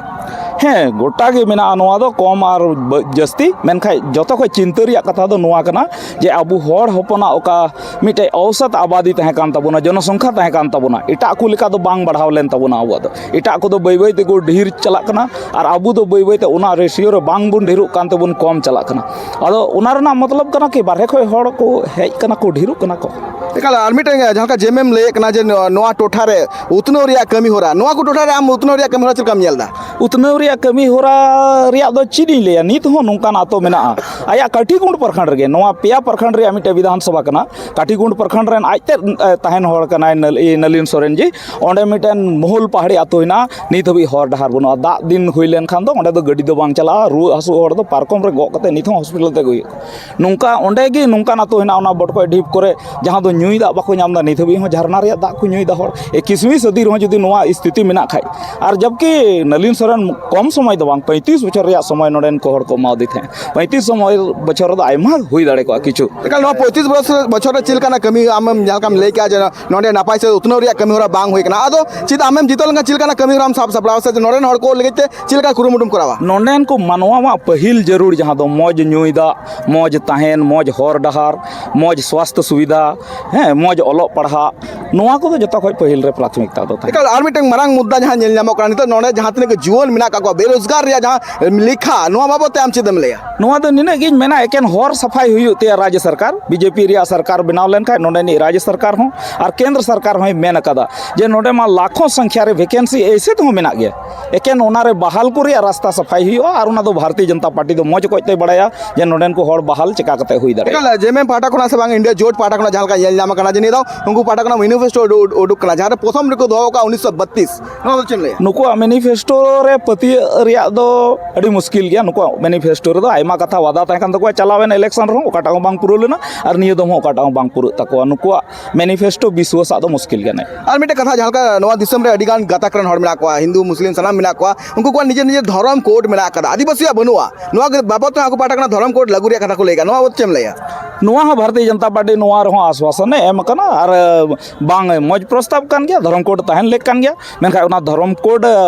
ᱦᱮᱸ, ᱜᱚᱴᱟ ᱜᱮ ᱢᱮᱱᱟᱜᱼᱟ ᱱᱚᱣᱟ ᱫᱚ, ᱠᱚᱢ ᱟᱨ ᱵᱟᱹ- ᱡᱟᱹᱥᱛᱤ᱾ ᱢᱮᱱᱠᱷᱟᱱ ᱡᱚᱛᱚ ᱠᱷᱚᱱ ᱪᱤᱱᱛᱟᱹ ᱨᱮᱭᱟᱜ ᱠᱟᱛᱷᱟ ᱫᱚ ᱱᱚᱣᱟ ᱠᱟᱱᱟ ᱡᱮ ᱟᱵᱚ ᱦᱚᱲ ᱦᱚᱯᱚᱱᱟᱜ ᱚᱠᱟ ᱢᱤᱫᱴᱮᱡ ᱚᱣᱥᱟᱛ ᱟᱵᱟᱫᱤ ᱛᱟᱦᱮᱸ ᱠᱟᱱ ᱛᱟᱵᱚᱱᱟ, ᱡᱚᱱᱚᱥᱚᱝᱠᱷᱟ ᱛᱟᱦᱮᱸ ᱠᱟᱱ ᱛᱟᱵᱚᱱᱟ, ᱮᱴᱟᱜ ᱠᱚ ᱞᱮᱠᱟ ᱫᱚ ᱵᱟᱝ ᱵᱟᱲᱦᱟᱣ ᱞᱮᱱ ᱛᱟᱵᱚᱱᱟ ᱟᱵᱚᱣᱟᱜ ᱫᱚ᱾ ᱮᱴᱟᱜ ᱠᱚᱫᱚ ᱵᱟᱹᱭ ᱵᱟᱹᱭ ᱛᱮᱠᱚ ᱰᱷᱮᱨ ᱪᱟᱞᱟᱜ ᱠᱟᱱᱟ ᱟᱨ ᱟᱵᱚ ᱫᱚ ᱵᱟᱹᱭ ᱵᱟᱹᱭ ᱛᱮ ᱚᱱᱟ ᱨᱮᱥᱤᱭᱳ ᱨᱮ ᱵᱟᱝ ᱵᱚᱱ ᱰᱷᱮᱨᱚᱜ ᱠᱟᱱ ᱛᱮᱵᱚᱱ ᱠᱚᱢ ᱪᱟᱞᱟᱜ ᱠᱟᱱᱟ᱾ ᱟᱫᱚ ᱚᱱᱟ ᱨᱮᱱᱟᱜ ᱢᱚᱛᱞᱚᱵ ᱠᱟᱱᱟ ᱠᱤ ᱵᱟᱨᱦᱮ ᱠᱷᱚᱱ ᱦᱚᱲ ᱠᱚ ᱦᱮᱡ ᱠᱟᱱᱟ ᱠᱚ, ᱰᱷᱮᱨᱚᱜ ᱠᱟᱱᱟ ᱠᱚ᱾ ᱮᱠᱟᱞ, ᱟᱨ ᱢᱤᱫᱴᱮᱱ ᱡᱟᱦᱟᱸ ᱞᱮᱠᱟ ᱡᱮᱢᱮᱢ ᱞᱟᱹᱭᱮᱫ ᱠᱟᱱᱟ ᱡᱮ ᱱᱚᱣᱟ, ᱱᱚᱣᱟ ᱴᱚᱴᱷᱟ ᱨᱮ ᱩᱛᱱᱟᱹᱣ ᱨᱮᱭᱟᱜ ᱠᱟᱹᱢᱤ ᱦᱚᱨᱟ, ᱱᱚᱣᱟ ᱠᱚ ᱴᱚᱴᱷᱟ ᱨᱮ ᱟᱢ ᱩᱛᱱᱟᱹᱣ ᱨᱮᱭᱟᱜ ᱠᱟᱹᱢᱤ ᱦᱚᱨᱟ ᱪᱮᱫ ᱞᱮᱠᱟᱢ ᱧᱮᱞ ᱮᱫᱟ? ᱩᱛᱱᱟᱹᱣ ᱨᱮᱭᱟᱜ ᱠᱟᱹᱢᱤ ᱦᱚᱨᱟ ᱨᱮᱭᱟᱜ ᱫᱚ ᱪᱮᱫ ᱤᱧ ᱞᱟᱹᱭᱟ, ᱱᱤᱛ ᱦᱚᱸ ᱱᱚᱝᱠᱟᱱ ᱟᱛᱳ ᱢᱮᱱᱟᱜᱼᱟ ᱟᱭᱟᱜ ᱠᱟᱴᱷᱤᱜᱩᱱᱰ ᱯᱨᱚᱠᱷᱚᱸᱰ ᱨᱮᱜᱮ, ᱱᱚᱣᱟ ᱯᱮᱭᱟ ᱯᱨᱚᱠᱷᱚᱸᱰ ᱨᱮᱭᱟᱜ ᱢᱤᱫᱴᱮᱱ ᱵᱤᱫᱷᱟᱱ ᱥᱚᱵᱷᱟ ᱠᱟᱱᱟ᱾ ᱠᱟᱴᱷᱤᱜᱩᱱᱰ ᱯᱨᱚᱠᱷᱚᱸᱰ ᱨᱮᱱ ᱟᱡ ᱛᱮᱫ, ᱮ, ᱛᱟᱦᱮᱱ ᱦᱚᱲ ᱠᱟᱱᱟᱭ ᱱᱟᱞ-, ᱤ, ᱱᱟᱞᱤᱱ ᱥᱚᱨᱮᱱ ᱡᱤ᱾ ᱚᱸᱰᱮ ᱢᱤᱫᱴᱮᱱ ᱢᱚᱦᱩᱞ ᱯᱟᱦᱟᱲᱤ ᱟᱛᱳ ᱦᱮᱱᱟᱜᱼᱟ, ᱱᱤᱛ ᱦᱟᱹᱵᱤᱡ ᱦᱚᱨ ᱰᱟᱦᱟᱨ ᱵᱟᱹᱱᱩᱜᱼᱟ᱾ ᱫᱟᱜ ᱫᱤᱱ ᱦᱩᱭ ᱞᱮᱱᱠᱷᱟᱱ ᱫᱚ ᱚᱸᱰᱮ ᱫᱚ ᱜᱟᱹᱰᱤ ᱫᱚ ᱵᱟᱝ ᱪᱟᱞᱟᱜᱼᱟ, ᱨᱩᱣᱟᱹᱜ ᱦᱟᱹᱥᱩ ᱦᱚᱲ ᱫᱚ ᱯᱟᱨᱠᱚᱢ ᱨᱮ ᱜᱚᱜ ᱠᱟᱛᱮ ᱱᱤᱛ ᱦᱚᱸ ᱦᱚᱥᱯᱤᱴᱟᱞ ᱛᱮ ᱟᱹᱜᱩᱭ ᱦᱩᱭᱩᱜᱼᱟ᱾ ᱱᱚᱝᱠᱟ ᱚᱸᱰᱮ ᱜᱮ ᱱᱚᱝᱠᱟᱱ ᱟᱛᱳ ᱦᱮᱱᱟᱜᱼᱟ, ᱚᱱᱟ ᱵᱚᱴᱠᱚᱡ ᱰᱷᱤᱯ ᱠᱚᱨᱮ, ᱡᱟᱦᱟᱸ ᱫᱚ ᱧᱩᱭ ᱫᱟᱜ ᱵᱟᱠᱚ ᱧᱟᱢ ᱮᱫᱟ, ᱱᱤᱛ ᱦᱟᱹᱵᱤᱡ ᱦᱚᱸ ᱡᱷᱟᱨᱱᱟ ᱨᱮᱭᱟᱜ ᱫᱟᱜ ᱠᱚ ᱧᱩᱭᱮᱫᱟ ᱦᱚᱲ᱾ ᱮᱠᱤᱥᱣᱤ ᱥᱟᱹᱫᱤ ᱨᱮᱦᱚᱸ ᱡᱩᱫᱤ ᱱᱚᱣᱟ ᱥᱛᱷᱤᱛᱤ ᱢᱮᱱᱟᱜ ᱠᱷᱟᱡ, ᱟᱨ ᱡᱚᱵᱠᱤ ᱱᱟᱞᱤᱱ ᱥᱚᱨᱮᱱ ᱠᱚᱢ ᱥᱚᱢᱚᱭ ᱫᱚ ᱵᱟᱝ, ᱯᱚᱸᱭᱛᱨᱤᱥ ᱵᱚᱪᱷᱚᱨ ᱨᱮᱭᱟᱜ ᱥᱚᱢᱚᱭ ᱱᱚᱰᱮᱱ ᱠᱚ ᱦᱚᱲ ᱠᱚ ᱮᱢᱟᱣᱟᱫᱮ ᱛᱟᱦᱮᱸᱫ᱾ ᱯᱚᱸᱭᱛᱨᱤᱥ ᱥᱚᱢᱚᱭ ᱵᱚᱪᱷᱚᱨ ᱨᱮᱫᱚ ᱟᱭᱢᱟ ᱦᱩᱭ ᱫᱟᱲᱮ ᱠᱚᱜᱼᱟ ᱠᱤᱪᱷᱩ᱾ ᱮᱠᱟᱞ, ᱱᱚᱣᱟ ᱯᱚᱸᱭᱛᱨᱤᱥ ᱵᱚᱪᱷᱚᱨ, ᱵᱚᱪᱷᱚᱨ ᱨᱮ ᱪᱮᱫ ᱞᱮᱠᱟᱱᱟᱜ ᱠᱟᱹᱢᱤ ᱟᱢᱮᱢ ᱡᱟᱦᱟᱸ ᱞᱮᱠᱟᱢ ᱞᱟᱹᱭ ᱠᱮᱜᱼᱟ ᱡᱮ ᱱᱚᱰᱮ ᱱᱟᱯᱟᱭ ᱥᱮ ᱩᱛᱱᱟᱹᱣ ᱨᱮᱭᱟᱜ ᱠᱟᱹᱢᱤ ᱦᱚᱨᱟ ᱵᱟᱝ ᱦᱩᱭ ᱠᱟᱱᱟ, ᱟᱫᱚ ᱪᱮᱫ ᱟᱢᱮᱢ ᱡᱤᱛᱟᱹᱣ ᱞᱮᱱᱠᱷᱟᱱ ᱪᱮᱫ ᱞᱮᱠᱟᱱᱟᱜ ᱠᱟᱹᱢᱤ ᱦᱚᱨᱟᱢ ᱥᱟᱵ ᱥᱟᱯᱲᱟᱣᱟ ᱥᱮ ᱱᱚᱰᱮᱱ ᱦᱚᱲ ᱠᱚ ᱞᱟᱹᱜᱤᱫ ᱛᱮ ᱪᱮᱫ ᱞᱮᱠᱟ ᱠᱩᱨᱩᱢᱩᱴᱩᱢ ᱠᱚᱨᱟᱣᱟ? ᱱᱚᱰᱮᱱ ᱠᱚ ᱢᱟᱱᱣᱟ ᱢᱟ ᱯᱟᱹᱦᱤᱞ ᱡᱟᱹᱨᱩᱲ, ᱡᱟᱦᱟᱸ ᱫᱚ ᱢᱚᱡᱽ ᱧᱩᱭ ᱫᱟᱜ, ᱢᱚᱡᱽ ᱛᱟᱦᱮᱱ, ᱢᱚᱡᱽ ᱦᱚᱨ ᱰᱟᱦᱟᱨ, ᱢᱚᱡᱽ ᱥᱣᱟᱥᱛᱷ ᱥᱩᱵᱤᱫᱷᱟ, ᱦᱮᱸ, ᱢᱚᱡᱽ ᱚᱞᱚᱜ ᱯᱟᱲᱦᱟᱜ, ᱱᱚᱣᱟ ᱠᱚᱫᱚ ᱡᱚᱛᱚ ᱠᱷᱚᱡ ᱯᱟᱹᱦᱤᱞ ᱨᱮ ᱯᱨᱟᱛᱷᱚᱢᱤᱠᱛᱟ ᱫᱚ ᱛᱟᱦᱮᱸ᱾ ᱮᱠᱟᱞ, ᱟᱨ ᱢᱤᱫᱴᱟᱝ ᱢᱟᱨᱟᱝ ᱢᱩᱫᱽᱫᱟ ᱡᱟᱦᱟᱸ ᱧᱮᱞ ᱧᱟᱢᱚᱜ ᱠᱟᱱᱟ, ᱱᱤᱛᱚᱜ ᱱᱚᱰᱮ ᱡᱟᱦᱟᱸ ᱛᱤᱱᱟᱹᱜ ᱜᱮ ᱡᱩᱣᱟᱹᱱ ᱢᱮᱱᱟᱜ ᱠᱟᱜ ᱠᱚᱣᱟ, ᱵᱮᱨᱳᱡᱽᱜᱟᱨ ᱨᱮᱭᱟᱜ ᱡᱟᱦᱟᱸ ᱞᱮᱠᱷᱟ, ᱱᱚᱣᱟ ᱵᱟᱵᱚᱫ ᱛᱮ ᱟᱢ ᱪᱮᱫ ᱮᱢ ᱞᱟᱹᱭᱟ? ᱱᱚᱣᱟ ᱫᱚ ᱱᱤᱱᱟᱹᱜ ᱜᱤᱧ ᱢᱮᱱᱟ, ᱮᱠᱮᱱ ᱦᱚᱨ ᱥᱟᱯᱷᱟᱭ ᱦᱩᱭᱩᱜ ᱛᱮ ᱨᱟᱡᱽ ᱥᱚᱨᱠᱟᱨ, ᱵᱤᱡᱮᱯᱤ ᱨᱮᱭᱟᱜ ᱥᱚᱨᱠᱟᱨ ᱵᱮᱱᱟᱣ ᱞᱮᱱᱠᱷᱟᱱ ᱱᱚᱰᱮᱱᱤᱡ ᱨᱟᱡᱽ ᱥᱚᱨᱠᱟᱨ ᱦᱚᱸ ᱟᱨ ᱠᱮᱱᱫᱨᱚ ᱥᱚᱨᱠᱟᱨ ᱦᱚᱸᱭ ᱢᱮᱱ ᱟᱠᱟᱫᱟ ᱡᱮ ᱱᱚᱰᱮ ᱢᱟ ᱞᱟᱠᱷᱚᱸ ᱥᱚᱝᱠᱷᱭᱟ ᱨᱮ ᱵᱷᱮᱠᱮᱱᱥᱤ ᱮᱭᱥᱮ ᱛᱮᱦᱚᱸ ᱢᱮᱱᱟᱜ ᱜᱮᱭᱟ, ᱮᱠᱮᱱ ᱚᱱᱟᱨᱮ ᱵᱟᱦᱟᱞ ᱠᱚ ᱨᱮᱭᱟᱜ ᱨᱟᱥᱛᱟ ᱥᱟᱯᱷᱟᱭ ᱦᱩᱭᱩᱜᱼᱟ᱾ ᱟᱨ ᱚᱱᱟ ᱫᱚ ᱵᱷᱟᱨᱚᱛᱤᱭᱚ ᱡᱚᱱᱚᱛᱟ ᱯᱟᱨᱴᱤ ᱫᱚ ᱢᱚᱡᱽ ᱚᱠᱚᱡ ᱛᱮᱭ ᱵᱟᱲᱟᱭᱟ ᱡᱮ ᱱᱚᱰᱮᱱ ᱠᱚ ᱦᱚᱲ ᱵᱟᱦᱟᱞ ᱪᱮᱠᱟ ᱠᱟᱛᱮ ᱦᱩᱭ ᱫᱟᱲᱮᱭᱟᱜᱼᱟ᱾ ᱮᱠᱟᱞ, ᱡᱮᱢᱮᱢ ᱯᱟᱦᱴᱟ ᱠᱷᱚᱱᱟᱜ ᱥᱮ ᱵᱟᱝ ᱤᱱᱰᱤᱭᱟ ᱡᱳᱴ ᱯᱟᱦᱴᱟ ᱠᱷᱚᱱᱟᱜ ᱡᱟᱦᱟᱸ ᱞᱮᱠᱟ ᱧᱮᱞ ᱧᱟᱢ ᱟᱠᱟᱱᱟ ᱡᱮ ᱱᱤᱭᱟᱹ ᱫᱷᱟᱣ ᱩᱱᱠᱩ ᱯᱟᱦᱴᱟ ᱠᱷᱚᱱᱟᱜ ᱢᱮᱱᱤᱯᱷᱮᱥᱴᱳ ᱩᱰᱩ-, ᱩᱰᱩᱠ ᱠᱟᱱᱟ, ᱡᱟᱦᱟᱸ ᱨᱮ ᱯᱨᱚᱛᱷᱚᱢ ᱨᱮᱠᱚ ᱫᱚᱦᱚ ᱟᱠᱟᱫ ᱩᱱᱤᱥᱥᱚ ᱵᱟᱛᱤᱥ, ᱱᱚᱣᱟ ᱫᱚ ᱪᱮᱫ ᱮᱢ ᱞᱟᱹᱭᱟ? ᱱᱩᱠᱩᱣᱟᱜ ᱢᱮᱱᱤᱯᱷᱮᱥᱴᱳ ᱨᱮ ᱯᱟᱹᱛᱭᱟᱹᱜ ᱨᱮᱭᱟᱜ ᱫᱚ ᱟᱹᱰᱤ ᱢᱩᱥᱠᱤᱞ ᱜᱮᱭᱟ᱾ ᱱᱩᱠᱩᱣᱟᱜ ᱢᱮᱱᱤᱯᱷᱮᱥᱴᱳ ᱨᱮᱫᱚ ᱟᱭᱢᱟ ᱠᱟᱛᱷᱟ ᱣᱟᱫᱟ ᱛᱟᱦᱮᱸ ᱠᱟᱱ ᱛᱟᱠᱚᱣᱟ, ᱪᱟᱞᱟᱣᱮᱱ ᱤᱞᱮᱠᱥᱚᱱ ᱨᱮᱦᱚᱸ ᱚᱠᱟᱴᱟᱜ ᱦᱚᱸ ᱵᱟᱝ ᱯᱩᱨᱟᱹᱣ ᱞᱮᱱᱟ ᱟᱨ ᱱᱤᱭᱟᱹ ᱫᱚᱢ ᱦᱚᱸ ᱚᱠᱟᱴᱟᱜ ᱦᱚᱸ ᱵᱟᱝ ᱯᱩᱨᱟᱹᱜ ᱛᱟᱠᱚᱣᱟ᱾ ᱱᱩᱠᱩᱣᱟᱜ ᱢᱮᱱᱤᱯᱷᱮᱥᱴᱳ ᱵᱤᱥᱣᱟᱥᱟᱜ ᱫᱚ ᱢᱩᱥᱠᱤᱞ ᱜᱮᱭᱟ᱾ ᱟᱨ ᱢᱤᱫᱴᱮᱱ ᱠᱟᱛᱷᱟ, ᱡᱟᱦᱟᱸ ᱞᱮᱠᱟ ᱱᱚᱣᱟ ᱫᱤᱥᱚᱢ ᱨᱮ ᱟᱹᱰᱤ ᱜᱟᱱ ᱜᱟᱛᱟᱠ ᱨᱮᱱ ᱦᱚᱲ ᱢᱮᱱᱟᱜ ᱠᱚᱣᱟ, ᱦᱤᱱᱫᱩ, ᱢᱩᱥᱞᱤᱢ ᱥᱟᱱᱟᱢ ᱢᱮᱱᱟᱜ ᱠᱚᱣᱟ, ᱩᱱᱠᱩ ᱠᱚᱣᱟᱜ ᱱᱤᱡᱮᱨ ᱱᱤᱡᱮᱨ ᱫᱷᱚᱨᱚᱢ ᱠᱳᱰ ᱢᱮᱱᱟᱜ ᱟᱠᱟᱫᱟ, ᱟᱹᱫᱤᱵᱟᱹᱥᱤᱭᱟᱜ ᱵᱟᱹᱱᱩᱜᱼᱟ, ᱱᱚᱣᱟ ᱜᱮ ᱵᱟᱵᱚᱫ ᱛᱮ ᱟᱠᱚ ᱯᱟᱦᱴᱟ ᱠᱷᱚᱱᱟᱜ ᱫᱷᱚᱨᱚᱢ ᱠᱳᱰ ᱞᱟᱹᱜᱩ ᱨᱮᱭᱟᱜ ᱠᱟᱛᱷᱟ ᱠᱚ ᱞᱟᱹᱭ ᱠᱟᱜᱼᱟ, ᱱᱚᱣᱟ ᱵᱟᱵᱚᱫ ᱪᱮᱫ ᱮᱢ ᱞᱟᱹᱭᱟ? ᱱᱚᱣᱟ ᱦᱚᱸ ᱵᱷᱟᱨᱚᱛᱤᱭᱚ ᱡᱚᱱᱚᱛᱟ ᱯᱟᱨᱴᱤ ᱱᱚᱣᱟ ᱨᱮᱦᱚᱸ ᱟᱥᱣᱟᱥᱚᱱᱮ ᱮᱢ ᱟᱠᱟᱱᱟ᱾ ᱟᱨ ᱵᱟᱝ, ᱢᱚᱡᱽ ᱯᱨᱚᱥᱛᱟᱵ ᱠᱟᱱ ᱜᱮᱭᱟ, ᱫᱷᱚᱨᱚᱢ ᱠᱳᱰ ᱛᱟᱦᱮᱱ ᱞᱮᱠ ᱠᱟᱱ ᱜᱮᱭᱟ᱾ ᱢᱮᱱᱠᱷᱟᱱ ᱚᱱᱟ ᱫᱷᱚᱨᱚᱢ ᱠᱳᱰ